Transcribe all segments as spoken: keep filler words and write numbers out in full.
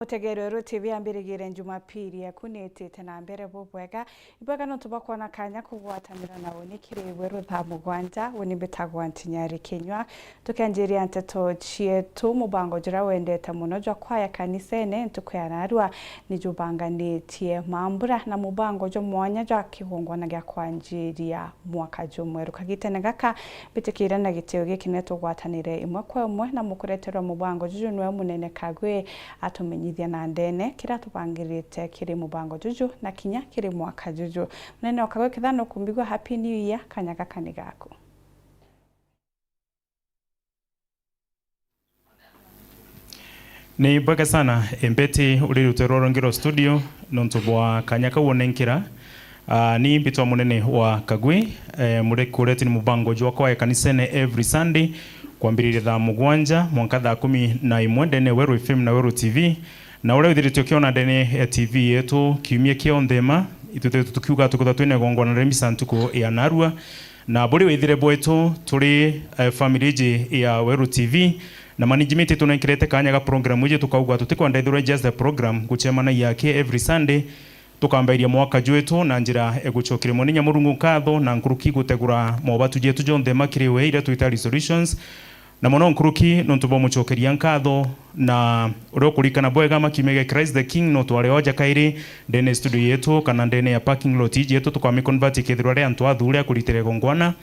Mutegeri Weru T V ambirigire Jumapili yaku niitite na mbere bubwega. Ibwega nontu bwa kwona kanya kugwatanira na uni kiri Weru thaa mugwanja. Uni mbitagwa Ntinyari Kinyua. Tukianjiria nteto cietu, mubango juria wendete mono jwa kwaya kanisene ntuku ya narua ni jubanganitie mambura na mubango jwa mwanya jwa kigongwana gia kwanjiria mwaka jumweru. Kagitene gaka, mbitikire na gitio giki ni tugwatanire imwe kwa imwe na mukureterwa mubango juju niwe munene Kagwe, atumenyithia na ndene kiria tubangirite kiri mubango juju na kinya kiri mwaka juju. Munene wa Kagwe, kethira nukumbigua, Happy New Year, kanya gaka ni gaku. Ni bwega sana, Mbeti, uri rute rwa rungi rwa studio, nontu bwa kanya kau unenkira. Ah, ni mbitwa munene wa Kagwe, eh, murekuretini mubango jwa kwaya kanisene every Sunday, kwambiriria thaa mugwanja mwanka thaa kumi na imwe ndene Weru F M na Weru T V. Na uria withiritwe ukiona ndene ya T V yetu kiumia kionthe ma, itwithiritwe tukiuga tukethirwa twina igongwana ria misa ntuku ya narua. Na buri withire bwetu turi, eh, family iji ya Weru T V, na management itunenkerete kanya ga program iji, tukauga tutikwenda ithirwe just a program gucemanagia aki every Sunday, tukambairia mwaka jwetu na njira ya gucokeria Mwene Nyamurungu nkatho na nkuruki gutegura mobatu jetu jonthe ma kiri we iria twita resolutions, na mono nkuruki nontu bwa mucokeria nkatho na uria ukurikana bwega ma kiumia gia Christ the King no tware oja kairi ndene studio yetu kana ndene ya parking lot iji yetu, tukamiconvert ikethirwa ri antu athure a kuritira igongwana.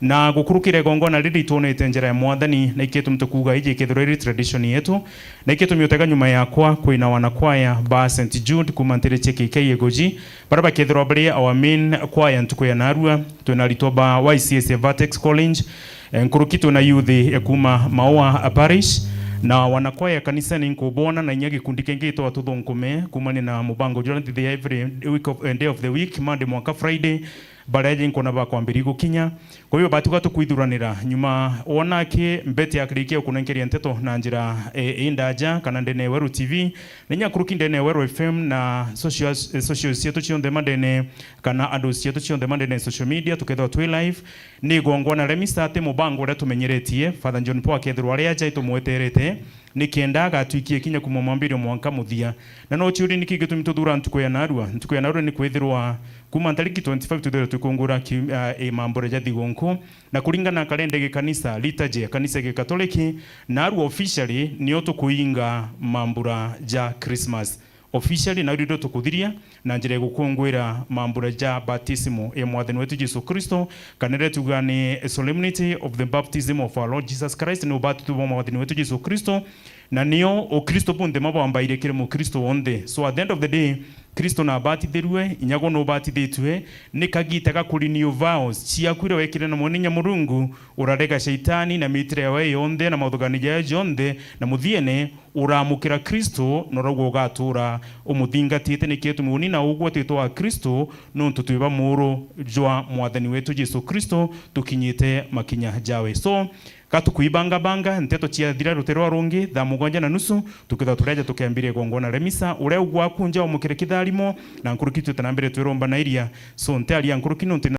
Na gukurukira igongwana riri itwonete njira ya Mwathani, na ikitumi tukuuga iji ikethirwa iri tradition yetu, na ikitumi utega nyuma yakwa kwina wanakwaya ba Saint Jude kuma ntiri cia K K Egoji, baria bakethirwa bari our main choir ntuku ya narua. Twina aritwa ba Y C S ya Vertex College, eh, nkuruki twina youth, eh, kuma Maua Parish, na wanakwaya kanisani nkubona, na inya gikundi kingi gitwa Tuthunkume, kumania na mubango juria nthithia every week of, eh, day of the week, Monday mwanka Friday, baria jinkona bakwambiria gukinya. Kwa hiyo batuga tukwithuranira nyuma wona aki Mbeti akirikia kunenkeria nteto na njira, eh, indaja kana ndene ya Weru T V, na inya nkuruki ndene ya Weru F M na social, eh, social cietu cionthe ma ndene kana handles cietu cionthe ma ndene ya social media, tukethirwa twi live. Ni igongwana ria misa ati mubango uria tumenyeretie, Father John Paul akethirwa ari aja itumweterete, nikenda agatwikie kinya kuma mwambirio mwanka muthia. Na no ciurie niki gitumi tuthura ntuku ya narua? Ntuku ya narua ni kwithirwa kuma ntariki twenty-five twithirwe twikungura ki-, ah, i mambura ja thigunku. Na kuringana na kalenda ya gikanisa, liturgy ya kanisa ya Gikatoliki, narua officially nio tukuinga mambura ja Christmas. Officially, na rio tukuthiria na njira ya gukungwira mambura ja batisimo ya Mwathani wetu Jesu Kristo, kana iria tuuga ni solemnity of the baptism of our Lord Jesus Christ, ni ubatitu bwa Mwathani wetu Jesu Kristo, na nio Ukristo bunthe ma bwambaire kiri Mukristo wonthe. So at the end of the day, Kristo nabatithirue, inya gwe nubatithitue, ni kagiita ga ku renew vows ciaku iria wekire na Mwene Nyamurungu, urarega Shaitani na mitire yawe yonthe na mauthugani jawe jonthe, na muthiene uramukira Kristo, na urauga ugatuura umuthingatite. Niki gitumi uni na ugwe twitwa Akristo, nontu twi ba muuru jwa Mwathani wetu Jesu Kristo, tukinyite makinya jawe. So, ka tukwibangabanga, nteto ciathira rutere rwa rungi, thaa mugwanja na nusu, tukethirwa tureja tukiambiria igongwana ria misa. Uria ugwakunja umukire kitharimo, na nkuruki twite na mbere twirombanairia. So, ntiaria nkuruki nontu na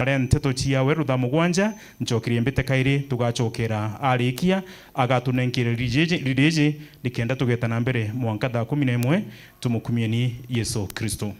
aria nteto ciawe rutha mugwanja, ncokerie mbite kairi, tugacokera arikia, agatunenkere ririji, ririji, nikenda tugeta na mbere mwanka thaa kumi na imwe, tumukumieni Yesu Kristo.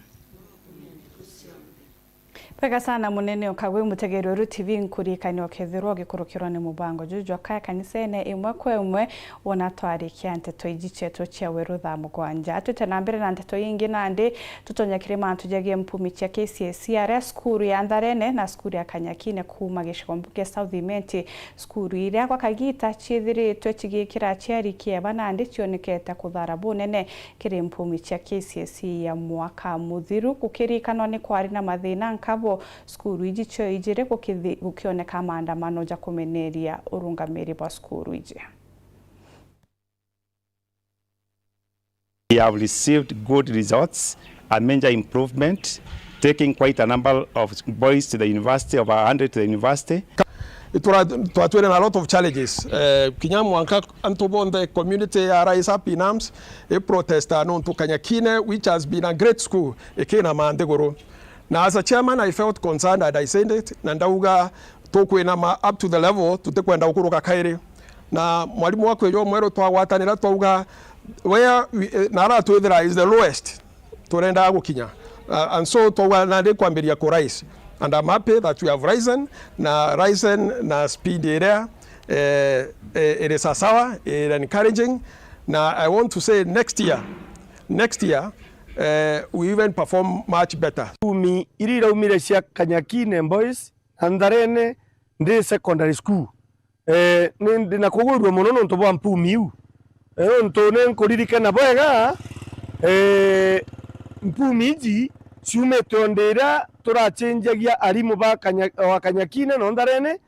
Bwega sana munene ukagwe mutegeri weru T V nkurikania ukethirwa ugikurukirwa ni mubango juju jwa kaya kanisene imwe kwa imwe, wona twarikia nteto iji cietu cia weru thaa mugwanja. Atwite na mbere na nteto ingi nandi, tutonya kiri mantu jagie mpumi cia K C S E aria cukuru ya Ntharene na cukuru ya Kanyakine kuuma gicigo mbunge South Imenti, cukuru iria gwa kagita ciithiritwe cigikira aciari kieba nandi cionekete kuthara bunene kiri mpumi cia K C S E ya mwaka muthiru, gukirikanwa ni kwari na mathina nkabo cukuru iji cio ijiri gukithi-, gukioneka maandamano ja kumeneria urungamiri bwa cukuru iji. We have received good results, a major improvement, taking quite a number of boys to the university, over a hundred to the university. Tura-, twatwire na a lot of challenges. Eh, kinya mwanka antu bonthe, community ya rise up in arms, i protesta nontu Kanyakine, which has been a great school, ikina manthiguru. Na as a chairman, I felt concerned and I said it, na ndauga tukwinama up to the level tutikwenda gukuruka kairi. Na mwarimu wa kwijo mweru twagwatanira twauga Where we, eh, na aratwithira is the lowest turenda gukinya. Uh, and so twauga nandi kwambiria ku rise. And I'm happy that we have risen, na risen na speed iria, eh, eh, iri sasawa, iri encouraging. Na I want to say next year, next year, eh, we even perform much better. Mpumi iria iraumire cia Kanyakine Boys na Ntharene Day Secondary School. Eh, ni, ndina kugwirua mono nontu bwa mpumi iu. Eh, nontu ni nkuririkana bwega, eh, mpumi iji ciumite o ndi iria turacenjagia arimu ba Kanya-, wa Kanyakine na Ntharene,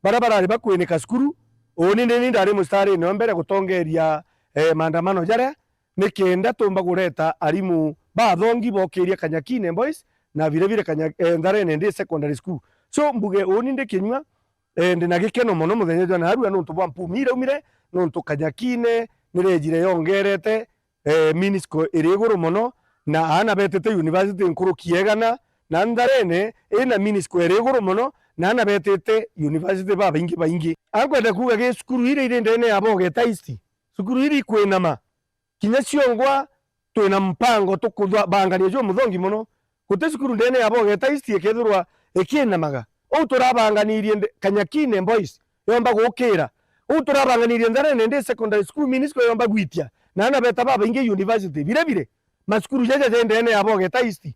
baria barari bakwinika cukuru. Uuni ndini ndari mustarine o mbere gutongeria, eh, maandamano jaria, nikenda tumba gureta arimu bathongi bokiria Kanyakine Boys na birebire Kanya-, eh, Ntharene Day Secondary School. So mbuge uuni ndi kinyua, eh, ndina gikeno mono muthenya jwa narua nontu bwa mpumi iraumire, nontu Kanyakine nirejire yongerete, eh, mean score iri iguru mono, na aana betite university nkuruki ya igana, na Ntharene ina mean score iri iguru mono, na aana betite university babaingi baingi. Ankwenda kuuga gi cukuru iria iri ndene ya Bogeta East, cukuru iria ikwinama, kinya ciongwa twina mpango tukuthwa-, bangania jwa muthongi mono. Guti cukuru ndene ya Bogeta East ikethirwa ikinamaga. Uu turabanganirie nde-, Kanyakine Boys yomba gukira. Uu turabanganirie Ntharene Day Secondary School mean score yomba gwitia. Na aana beta babaingi university. Birebire, macukuru jaja ja ndene ya Bogeta East,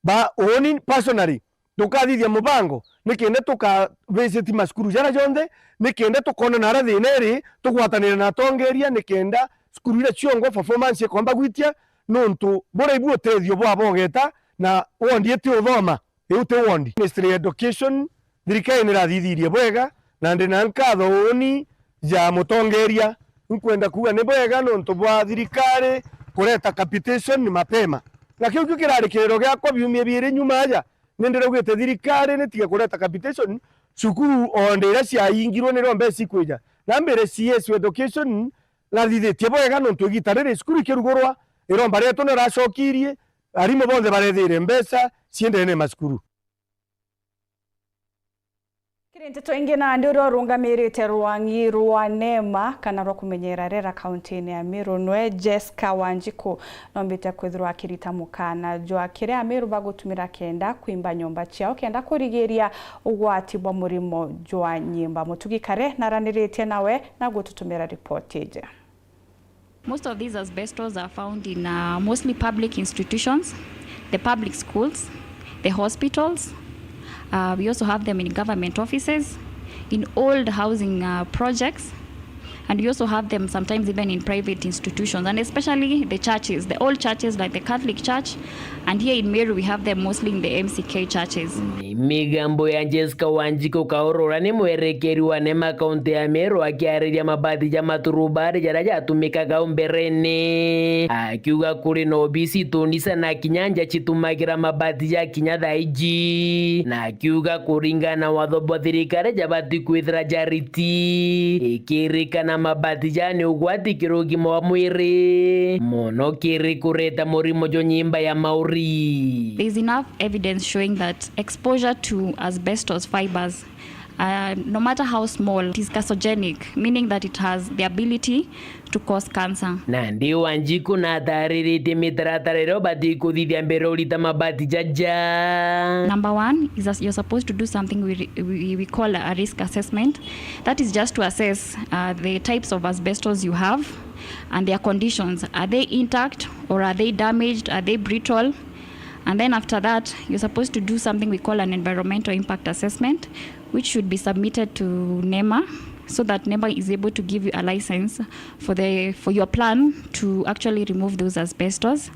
ba, uuni personally, tukathithia mubango, nikenda tuka visit macukuru jaria jonthe, nikenda tukona naria thina iri, tugwatanire na atongeria, nikenda cukuru iria ciongwa performance ikomba gwitia, nontu buria ibu utethio bwa Bogeta na wondi iti uthoma, iu ti wondi. Ministry ya Education, thirikari nirathithirie bwega, na ndina nkatho uuni ja mutongeria. Nkwenda kuuga ni bwega nontu bwa thirikari kureta capitation ni mapema. Na kiu kio kirari kiriro giakwa biumia biiri nyuma aja, ni ndiraugite thirikari nitige kureta capitation cukuru o ndi iria ciaingirwe nirio mbeca ikwija. Na mbire C S wa Education nathithitie bwega nontu igita riri cukuru ikirugurwa, iromba rietu niracokirie, arimu bonthe barethire mbeca ciendene na macukuru. Kiri nteto ingi, nandi uria urungamirite rwang'i rwa NEMA kana rwa kumenyera rera kaunti-ini ya Meru nwe Jessica Wanjiku, nombite kwithirwa akirita mukana jwa kiria Ameru bagutumira kenda kwimba nyomba ciao kenda kurigiria ugwati bwa murimo jwa nyimba. Mutugi Kare naraniritie nawe na gututumira ripoti iji. Most of these asbestos are found in, uh, mostly public institutions, the public schools, the hospitals. Uh, we also have them in government offices, in old housing, uh, projects, and we also have them sometimes even in private institutions, and especially the churches, the old churches like the Catholic Church, and here in Meru we have them mostly in the M C K churches. Ni migambo ya Jessica Wanjiku Kaurura, ni mwerekeri wa NEMA kaunti ya Meru, akiariria mabati ja maturubari jaria jatumikaga umberene, akiuga kuri na obisi tunisa na kinya nja citumagira mabati ja kinya thaa iji, na akiuga kuringana na watho bwa thirikari jabati kwithira jariti, ikirikana mabati ja ni ugwati kiri ugima wa mwiri, mono kiri kureta murimo jwa nyimba ya mauri. There is enough evidence showing that exposure to asbestos fibers, uh, no matter how small, it is carcinogenic, meaning that it has the ability to cause cancer. Nandi Wanjiku natariritie mitaratara iria ubati kuthithia mbere urita mabati jaja. Number one is that you're supposed to do something we, re- we, we call a risk assessment. That is just to assess, uh, the types of asbestos you have and their conditions. Are they intact or are they damaged? Are they brittle? And then after that, you're supposed to do something we call an environmental impact assessment, which should be submitted to NEMA so that NEMA is able to give you a license for the, for your plan to actually remove those asbestos.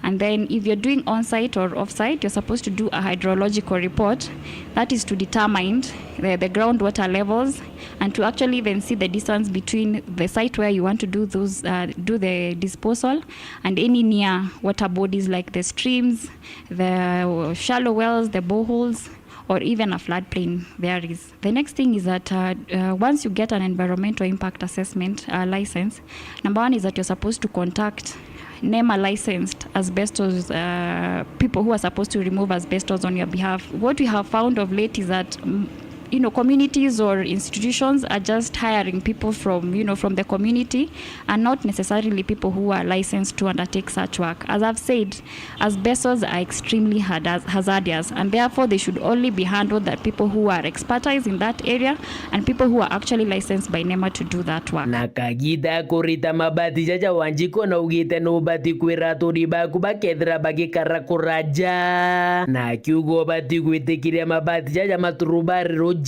And then if you're doing on-site or off-site, you're supposed to do a hydrological report, that is to determine the, the groundwater levels and to actually even see the distance between the site where you want to do those, uh, do the disposal and any near water bodies like the streams, the shallow wells, the boreholes, or even a floodplain there is. The next thing is that, uh, uh, once you get an environmental impact assessment, uh, license, number one is that you're supposed to contact NEMA licensed asbestos, uh, people who are supposed to remove asbestos on your behalf. What we have found of late is that, mm, You know, communities or institutions are just hiring people from, you know, from the community and not necessarily people who are licensed to undertake such work. As I've said, asbestos are extremely hazard-, hazardous, and therefore they should only be handled that people who are expertise in that area and people who are actually licensed by NEMA to do that work. Na kagita kurita mabati jaja Wanjiko na ugite nubati kwira aturi baku bakethira bagikara kuraja. Na akiuga ubati gwitikiria mabati jaja maturubari ruji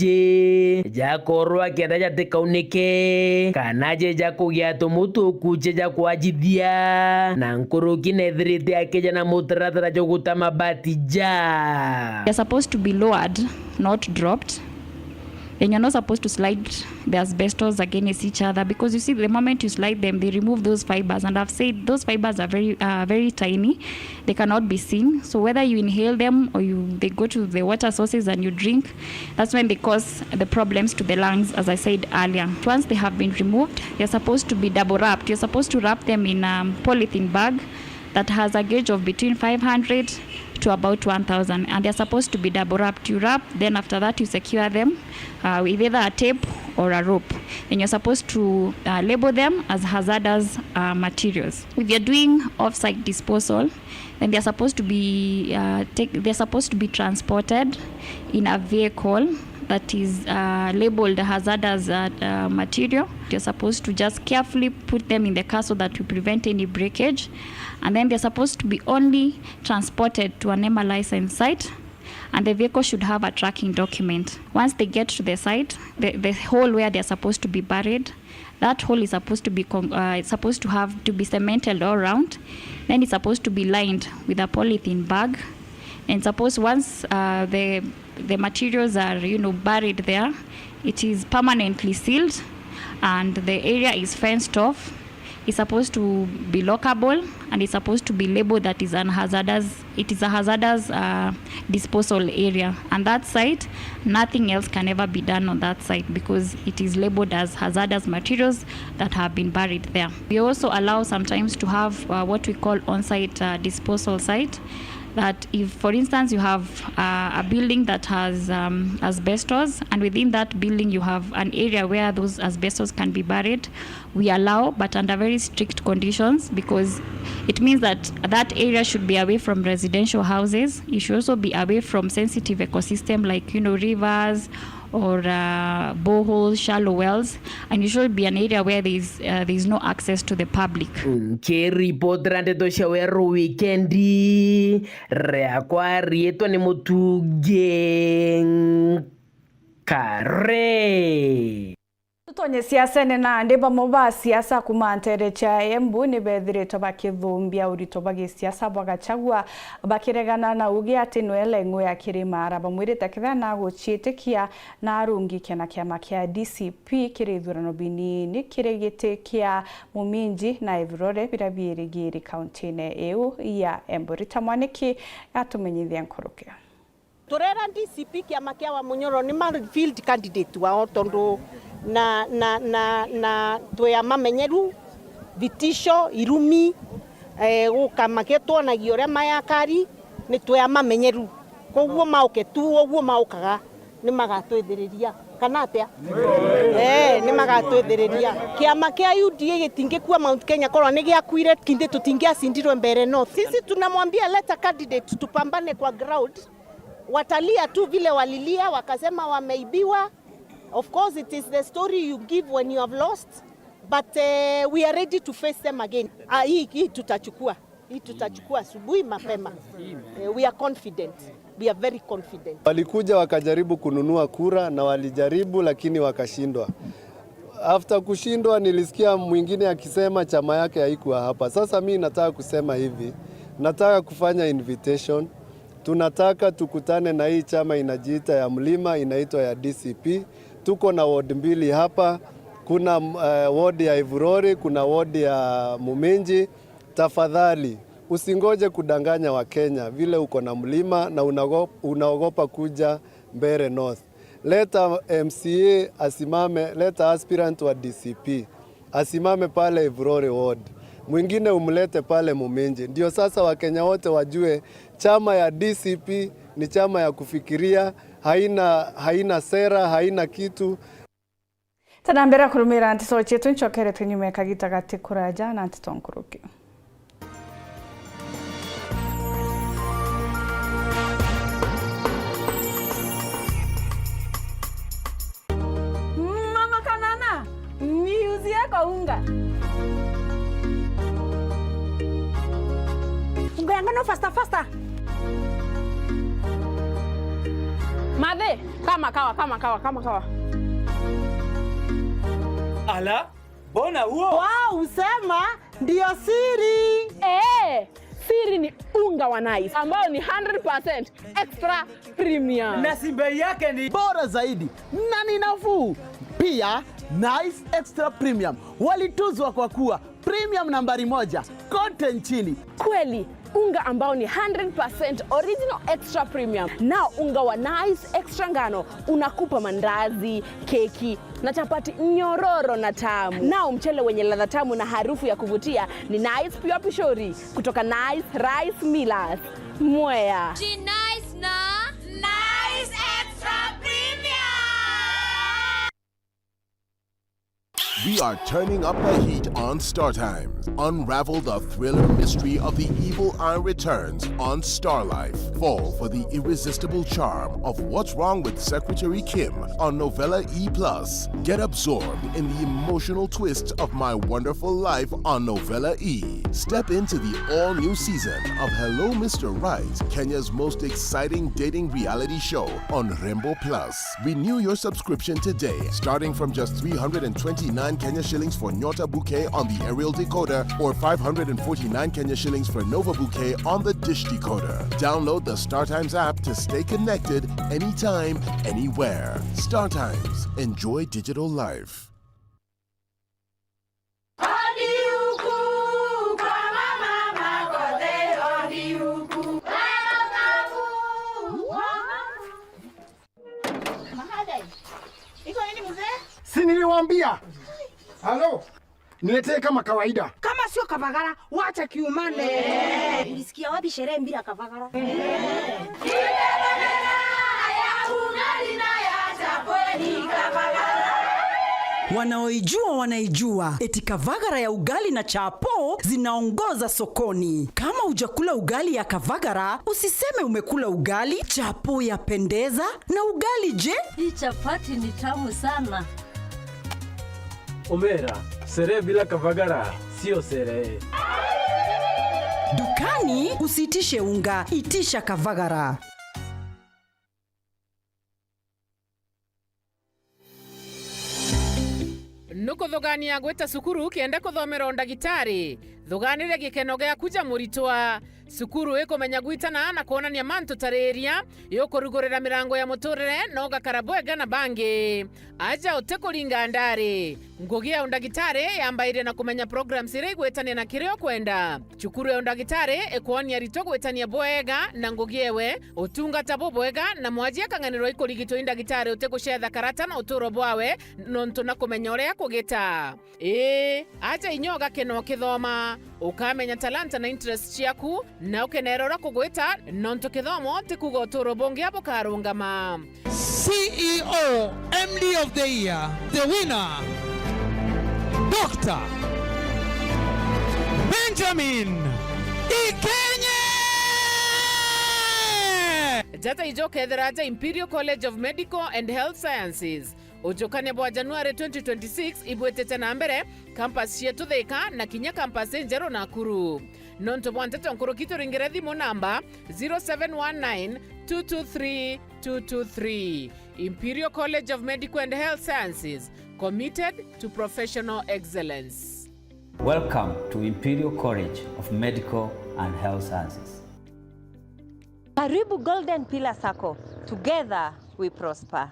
jakorwa kenda jatikaunike kana je jakugia tumutu kuche ja kwajithia. Na nkuruki nethirite akija na mutaratara jwa guta mabati ja. They're supposed to be lowered, not dropped. Then you're not supposed to slide the asbestos against each other, because you see, the moment you slide them, they remove those fibers, and I've said those fibers are very, uh, very tiny, they cannot be seen. So whether you inhale them or you, they go to the water sources and you drink, that's when they cause the problems to the lungs, as I said earlier. Once they have been removed, they're supposed to be double wrapped. You're supposed to wrap them in a polythene bag that has a gauge of between five hundred to about one thousand, and they're supposed to be double wrapped. You wrap, then after that you secure them, uh, with either a tape or a rope. Then you're supposed to, uh, label them as hazardous, uh, materials. If you're doing off-site disposal, then they're supposed to be, uh, take, they're supposed to be transported in a vehicle that is, uh, labeled hazardous, uh, uh, material. You're supposed to just carefully put them in the car so that we prevent any breakage. And then they're supposed to be only transported to a NEMA licensed site, and the vehicle should have a tracking document. Once they get to the site, the, the hole where they're supposed to be buried, that hole is supposed to be con-, uh, it's supposed to have to be cemented all around. Then it's supposed to be lined with a polythene bag. And suppose once, uh, the, the materials are, you know, buried there, it is permanently sealed and the area is fenced off. It's supposed to be lockable and it's supposed to be labeled that is an hazardous, it is a hazardous, uh, disposal area. And that site, nothing else can ever be done on that site because it is labeled as hazardous materials that have been buried there. We also allow sometimes to have, uh, what we call on-site, uh, disposal site, that if, for instance, you have, uh, a building that has, um, asbestos, and within that building you have an area where those asbestos can be buried, we allow, but under very strict conditions, because it means that that area should be away from residential houses. It should also be away from sensitive ecosystem like, you know, rivers or, uh, boreholes, shallow wells, and it should be an area where there is, uh, there is no access to the public. Nkiripotera ndeto cia Weru Wikendi, riakwa riitwa ni Mutungi Nkare. Tutonye siasene nandi, bamwe ba siasa kuma nteere cia Embu ni bethiritwe bakithumbia urito bwa gisiasa bwa Gachagua, bakiregana na ugi ati nwe leng'we ya kirima. Ara bamwirite kethira naguciitikia na arungikia na kiama kia D C P kiri ithurano binini kiri giti kia Muminji na Evurore biria biirigiri kauntine iu ya Embu. Rita Mwaniki atumenyithia nkuruki. Turera D C P kiama kia Wamunyoro ni ma field candidate wao, tondu na, na, na, na twi amamenyeru, vitisho, irumi, eh, guka magitwonagia uria mayakari, ni twi amamenyeru. Koguo mauke tu uguo maukaga, ni magatwithiriria. Kana atia? Eh, ni magatwithiriria. Kiama kia U D A gitingikua Mount Kenya, korwa ni giakuire, kindi tutingiacindirwe Mbeere North. Sisi tunamwambia leta candidate, tupambane kwa ground. Watalia tu vile walilia, wakasema wameibiwa. Of course, it is the story you give when you have lost, but, eh, we are ready to face them again. Ah, hii, hii tutachukua. Hii tutachukua asubuhi mapema. Eh, we are confident. We are very confident. Walikuja wakajaribu kununua kura na walijaribu, lakini wakashindwa. After kushindwa, nilisikia mwingine akisema chama yake haikuwa hapa. Sasa mi nataka kusema hivi, nataka kufanya invitation. Tunataka tukutane na hii chama inajiita ya Mlima, inaitwa ya D C P. Tuko na ward mbili hapa. Kuna, eh, ward ya Ivurori, kuna ward ya Muminji. Tafadhali, usingoje kudanganya Wakenya vile uko na Mlima na unago-, unaogopa kuja Mbeere North. Leta M C A asimame, leta aspirant wa D C P asimame pale Ivurori ward, mwingine umlete pale Muminji. Ndio sasa Wakenya wote wajue chama ya D C P ni chama ya kufikiria Haina, haina sera, haina kitu. Tana mbere kurumira nteto cietu, ncokere tunyume kagita gati kuraja na nteto nkuruki. Mama Kanana, niuzie kwa unga. Unga ya ngano faster, faster. Mathe, kama kawa, kama kawa, kama kawa. Ala, mbona huo? Wow, usema ndio siri. Eh, siri ni unga wa Nice ambao ni hundred percent extra premium. Na si bei yake ni bora zaidi na ni nafuu. Pia, Nice Extra Premium walituzwa kwa kuwa premium nambari moja kote nchini. Kweli, unga ambao ni hundred percent original extra premium. Nao unga wa Nice Extra Ngano unakupa mandazi, keki na chapati nyororo na tamu. Nao mchele wenye ladha tamu na harufu ya kuvutia ni Nice Pure Pishori kutoka Nice Rice Millers, Mwea. Ji Nice na Nice Extra Premium. We are turning up the heat on Star Times. Unravel the thriller mystery of the evil eye returns on Star Life. Fall for the irresistible charm of What's Wrong with Secretary Kim on Novella E plus. Get absorbed in the emotional twist of My Wonderful Life on Novella E. Step into the all-new season of Hello Mister Right, Kenya's most exciting dating reality show on Rembo Plus. Renew your subscription today, starting from just three hundred and twenty-nine Kenya shillings for Nyota Bouquet on the aerial decoder or five hundred and forty-nine Kenya shillings for Nova Bouquet on the dish decoder. Download the StarTimes app to stay connected anytime, anywhere. StarTimes. Enjoy digital life. Si niliwaambia? Halo? Niletee kama kawaida. Kama sio kavagara, wacha kiumane. Ulisikia wapi sherehe bila kavagara? Wanaoijua wanaijua, eti kavagara ya ugali na chapo zinaongoza sokoni. Kama hujakula ugali ya kavagara, usiseme umekula ugali. Chapo yapendeza, na ugali je? Hii chapati ni tamu sana. Omera, sherehe bila kavagara sio sherehe. Dukani usiitishe unga, itisha kavagara. Nukuthugania gwita cukuru kenda kuthomera undagitari? Thuganire gikeno giaku ja muritwa. Cukuru ikumenya gwitana na kwonania mantu ta riria, yukurugurira mirango ya muturire na ugakara bwega na bangi. Aja utikuringa ndari. Ngugi ya undagitari yambairie na kumenya programs iria igwitania na kiria ukwenda. Cukuru ya undagitari ikwonia aritwa gwitania bwega na ngugi ewe, utungata bubwega, na mwaji akang'anirwa ikurigitwa i ndagitari utigucetha karata na uturo bwawe, nontu na kumenya uria kugita. Ii, aja inya ugakena ukithoma, ukamenya talanta na interest ciaku, na ukenera uria kugwita, nontu kithomo ti kuuga uturo bungi bukarungama. C E O M D of the Year, the winner, Doctor Benjamin Ikenye! Jata ijo ukethira aja Imperial College of Medical and Health Sciences. Ujukania bwa January twenty twenty-six ibwitite na mbere, campus cietu Thika na kinya campus injeru Nakuru. Nontu bwa nteto nkuruki, turingire thimu namba zero seven one nine two two three two two three. Imperial College of Medical and Health Sciences, committed to professional excellence. Welcome to Imperial College of Medical and Health Sciences. Karibu Golden Pillar Sacco. Together we prosper.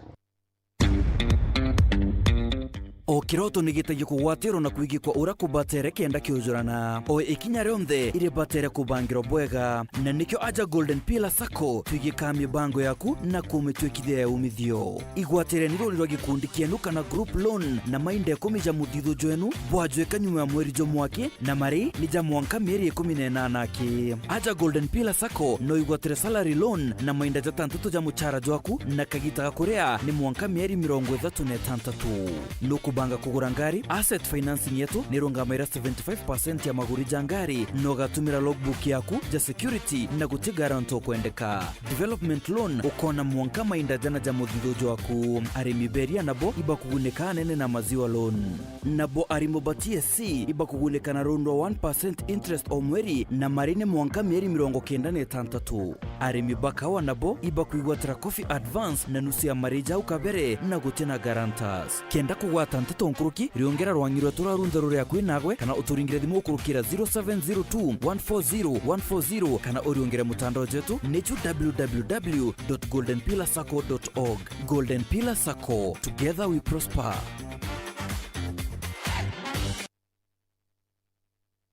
O kiroto ni gitagia kugwatirwa na kwigikwa uria kubatere kenda kiujurana. O ikinya rionthe iribatere kubangirwa bwega. Na nikio aja Golden Pillar Sacco twigikaa mibango yaku na kumitwikithia ya umithio. Igwatireni runi rwa gikundi kienu kana group loan na mainda ikumi ja muthithu jwenu bwajwika nyuma ya mweri jumwe aki, na mari ni ja mwanka mieri ikumi na inana aki. Aja Golden Pillar Sacco no igwatire salary loan na mainda jatantatu ja muchara jwaku, na kagita ga kuria ni mwanka mieri mirongo ithatu na itantatu. Nukubanga kugura ngari? Asset financing yetu ni irungamaira seventy five percent ya maguri ja ngari, na ugatumira logbook yaku ja security na guti guarantor ukwendeka. Development loan ukona mwanka mainda jana ja muthithu jwaku. Arimi beria nabo ibakugunika anene na maziwa loan. Nabo arimo ba T S C ibakugunika na rundwa one percent interest o mweri, na mari ni mwanka mieri mirongo kenda na itantatu. Arimi ba kawa nabo ibakwigwatira coffee advance na nusu ya mari jau kabere na guti na guarantors. Kenda kugwata nteto nkuruki, riongera rwang'i rwetu rwa runtha ruri akui nagwe, kana uturingire thimu ukurukira zero seven zero two one four zero one four zero, kana uriongere mutandao jwetu nitu w w w dot golden pillar sacco dot org. Golden Pillar Sacco, together we prosper.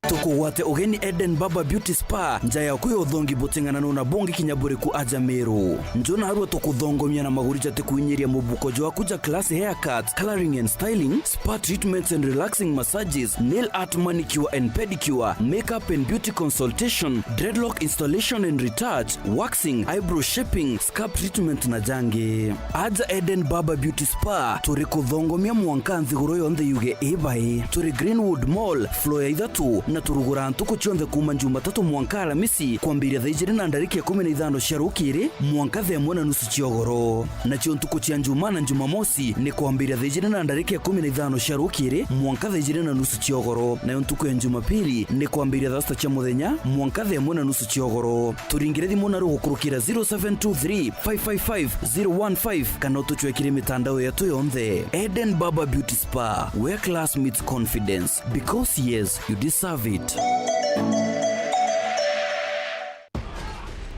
Tukugwate ugeni Eden Barber Beauty Spa, nja yaku ya uthongi buting'ananu na bungi kinya buriku aja Meru. Nju narua tukuthongomia na maguri jati kuinyiria mubuko jwaku ja class haircuts, colouring and styling, spa treatments and relaxing massages, nail art, manicure and pedicure, makeup and beauty consultation, dreadlock installation and retouch, waxing, eyebrow shaping, scalp treatment na jangi. Aja Eden Barber Beauty Spa, turi kuthongomia mwanka nthiguru yonthe yuge ibai. Turi Greenwood Mall, floor ya ithatu, na turuguraa ntuku cionthe kuuma Jumatatu mwanka Aramisi, kwambiria thaa ijiri na ndarika ikumi na ithano cia rukiri mwanka thaa imwe na nusu cia ugoro. Nacio ntuku cia Njuma na Jumamosi ni kwambiria thaa ijiri na ndarika ikumi na ithano cia rukiri mwanka thaa ijiri na nusu cia ugoro, nayo ntuku ya Jumapili ni kwambiria thaa sita cia muthenya mwanka thaa imwe na nusu cia ugoro. Turingire thimu na rugukurukira zero seven two three five five five zero one five, kana utucwekire mitandao yetu yonthe. Eden Barber Beauty Spa, where class meets confidence, because yes, you deserve it.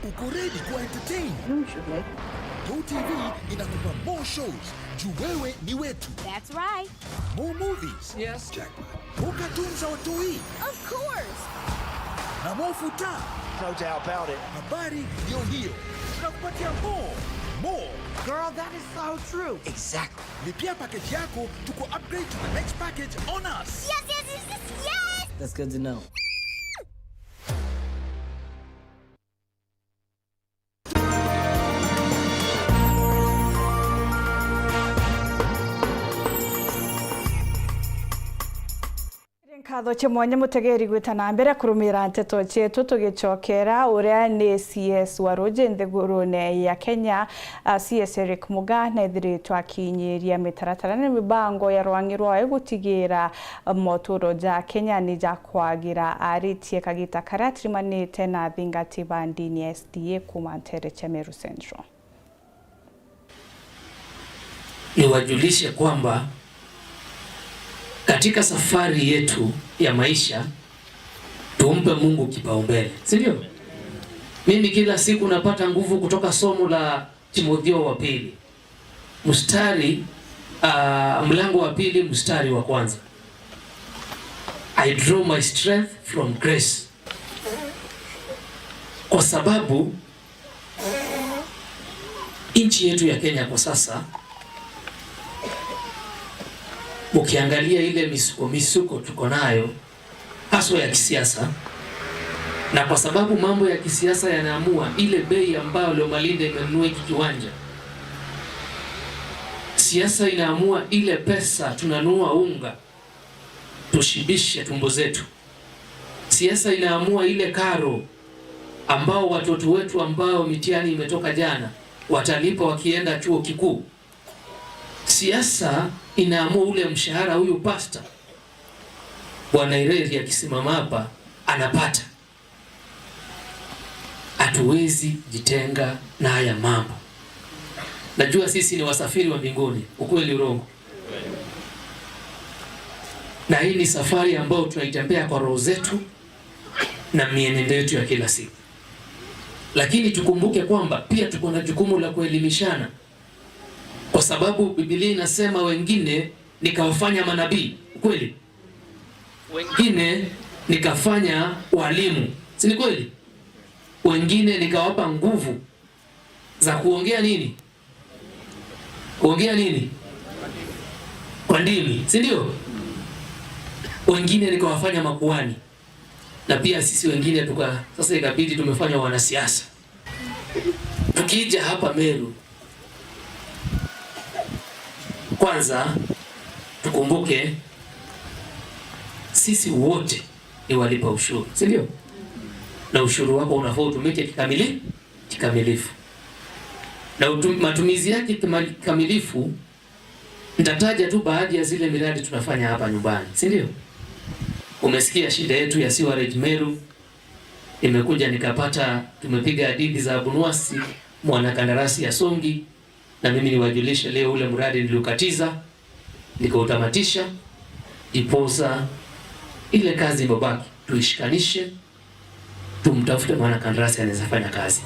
Uko ready kuwa entertain? Go T V inakupa more shows. Juu wewe ni wetu. That's right. More movies. Yes. Jackpot. More cartoons za watoi. Of course. Na more futa. No doubt about it. Habari ndio hiyo. Tunakupatia more. More. Girl, that is so true. Exactly. Lipia package yako, tuku upgrade to the next package on us. Yes, yes, yes, yes, yes. That's good to know. Nkatho cia mwanya mutegeri gwita na mbere kurumira nteto cietu, tugicokera uria ni C S wa ruji nthigurune ya Kenya, a, C S Eric Muga, nethiritwe akinyiria mitaratara na mibango ya rwang'i rwawe gutigira moturo ja Kenya ni ja kwagira. Aritie kagita karia atirimanite na athingati ba ndini ya S D A kuuma ntere cia Meru Central. Niwajulishe kwamba katika safari yetu ya maisha, tumpe Mungu kipaumbele, si ndio? Mimi kila siku napata nguvu kutoka somo la Timotheo wa pili, mstari, ah, mlango wa pili, mstari wa kwanza. I draw my strength from grace. Kwa sababu nchi yetu ya Kenya kwa sasa, ukiangalia ile misuko, misuko tuko nayo, haswa ya kisiasa, na kwa sababu mambo ya kisiasa yanaamua ile bei ambayo Leo Malinda imenunua hiki kiwanja, siasa inaamua ile pesa tunanunua unga tushibishe tumbo zetu. Siasa inaamua ile karo ambao watoto wetu ambao mitihani imetoka jana watalipa wakienda chuo kikuu. Siasa inaamua ule mshahara huyu pasta Bwana Ireri akisimama hapa anapata. Hatuwezi jitenga na haya mambo. Najua sisi ni wasafiri wa mbinguni, ukweli urongo? Na hii ni safari ambayo tunaitembea kwa roho zetu na mienendo yetu ya kila siku. Lakini tukumbuke kwamba pia tuko na jukumu la kuelimishana, kwa sababu Biblia inasema wengine nikawafanya manabii, kweli? Wengine nikafanya walimu, si ni kweli? Wengine nikawapa nguvu za kuongea nini? Kuongea nini? Kwa ndimi, si ndio? Wengine nikawafanya makuhani, na pia sisi wengine tuka, sasa ikabidi tumefanywa wanasiasa. Tukija hapa Meru, kwanza tukumbuke sisi wote ni walipa ushuru, si ndio? Na ushuru wako unafaa utumike kikamili-, kikamilifu. Na utu-, matumizi yake kima-, kikamilifu, nitataja tu baadhi ya zile miradi tunafanya hapa nyumbani, si ndio? Umesikia shida yetu ya sewerage Meru, nimekuja nikapata, tumepiga hadithi za Abunuwasi, mwanakandarasi ya Songi, na mimi niwajulishe leo ule mradi niliukatiza, nikautamatisha, ndiposa ile kazi imebaki, tuishikanishe, tumtafute mwanakandarasi anaweza fanya kazi.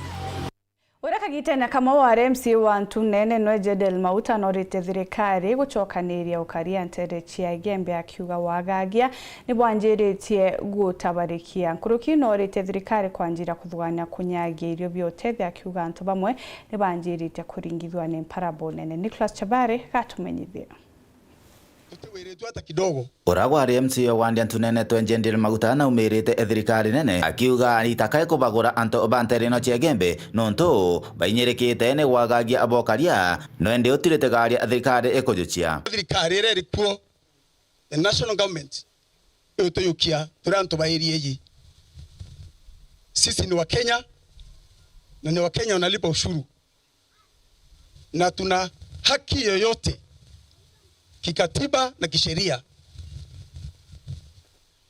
Uria kagitene kamwe wari M C A wa Ntunene nwe Jedel Mauta norite thirikari gucokaniria ukaria ntere cia Igembe akiuga wagagia ni bwanjiritie gutabarikia. Nkuruki norite thirikari kwanjira kuthugania kunyagia irio bia utethia akiuga antu bamwe ni banjirite kuringithua ni mparabo nene. Nicholas Chabari gatumenyithia. Tutiwiritwe hata kidogo. Ura gwari M C A o wandi Ntunene twe Jedel Mauta naumirite e thirikari nene, akiuga itaka ikubagura antu ba ntere ino cia Igembe, nontu bainyirikite ni gwagagia abokaria, no indi utirite garia thirikari ikujucia. Thirikari iria iri kuo, the national government, ituyukia turi antu ba area iji. Sisi ni Wakenya, na ni Wakenya wanalipa ushuru. Na tuna haki yoyote kikatiba na kisheria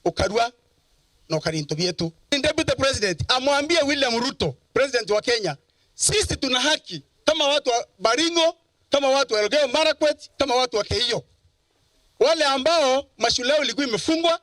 ukarua na ukari into bietu. Deputy President amwambie William Ruto, President wa Kenya, sisi tuna haki kama watu wa Baringo, kama watu wa Elgeyo Marakwet, kama watu wa Keiyo, wale ambao mashule yao ilikuwa imefungwa,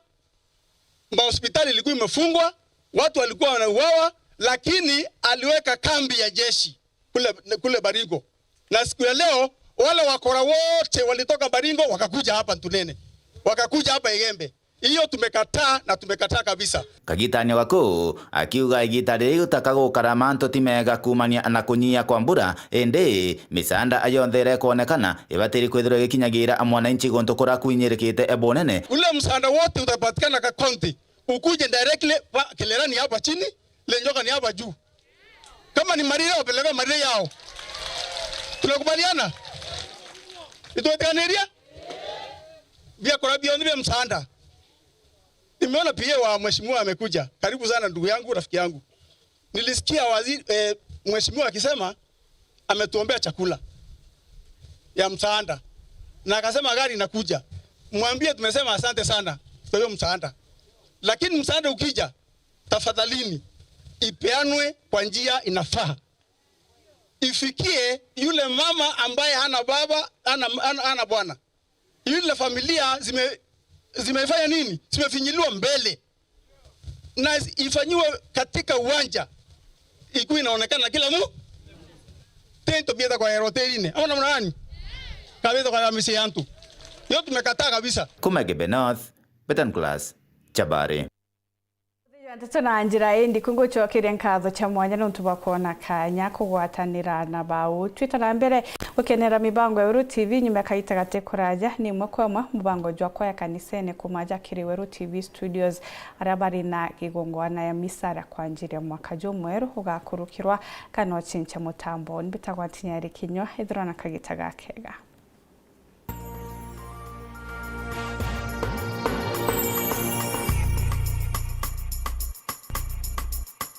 mahospitali ilikuwa imefungwa, watu walikuwa wanauawa, lakini aliweka kambi ya jeshi kule, kule Baringo. Na siku ya leo, wale wakora wote walitoka Baringo wakakuja hapa Ntunene, wakakuja hapa Igembe. Hiyo tumekataa na tumekataa kabisa. Kagitani gaku akiuga igita riri gutaka gukara mantu ti mega kuumania na kunyia kwa mbura, indi misaanda yonthe iria ikwonekana ibatiri kwithirwa igikinyagira mwananchi guntu kuria kwinyirikite bunene. Ule msaada wote utapatikana ka county, ukuje directly pa Kilerani hapa chini, Lenjoka ni hapa juu. Kama ni Marire, wapeleke Marire yao. Tunakubaliana? Itwetikaniria? Biakura bionthe bia msaada. Nimeona P A wa mheshimiwa amekuja. Karibu sana ndugu yangu, rafiki yangu. Nilisikia waziri, eh, mheshimiwa akisema ametuombea chakula ya msaada. Na akasema gari inakuja. Mwambie tumesema asante sana kwa hiyo msaada. Lakini msaada ukija, tafadhalini, ipeanwe kwa njia inafaa. Ifikie yule mama ambaye hana baba, hana, hana, hana bwana. Ile familia zime-, zimefanya nini? Zimefinyiliwa mbele. Na ifanyiwe katika uwanja. Ikuwe inaonekana kila mu-, tento bieta kwa hoteline. Ama namna gani? Kabisa kwa misi ya antu. Hiyo tumekataa kabisa. Kuma Igembe North, Betan Class, Chabari. Nteto na njira indi kungucokeria nkatho cia mwanya nontu bwa kwona kanya kugwatanira na bau. Twita na mbere gukenera mibango ya Weru T V nyuma ya kaita gati kuraja, ni imwe kwa imwe mubango jwakwa ya kanisene kuma ja kiri Weru T V studios, aria bari na gigongwana ya misa ria kwanjiria mwaka jumweru ugakurukirwa kana ucinche mutambo. Ni mbitagwa Ntinyari Kinyua, ithirwa na kagita gakega.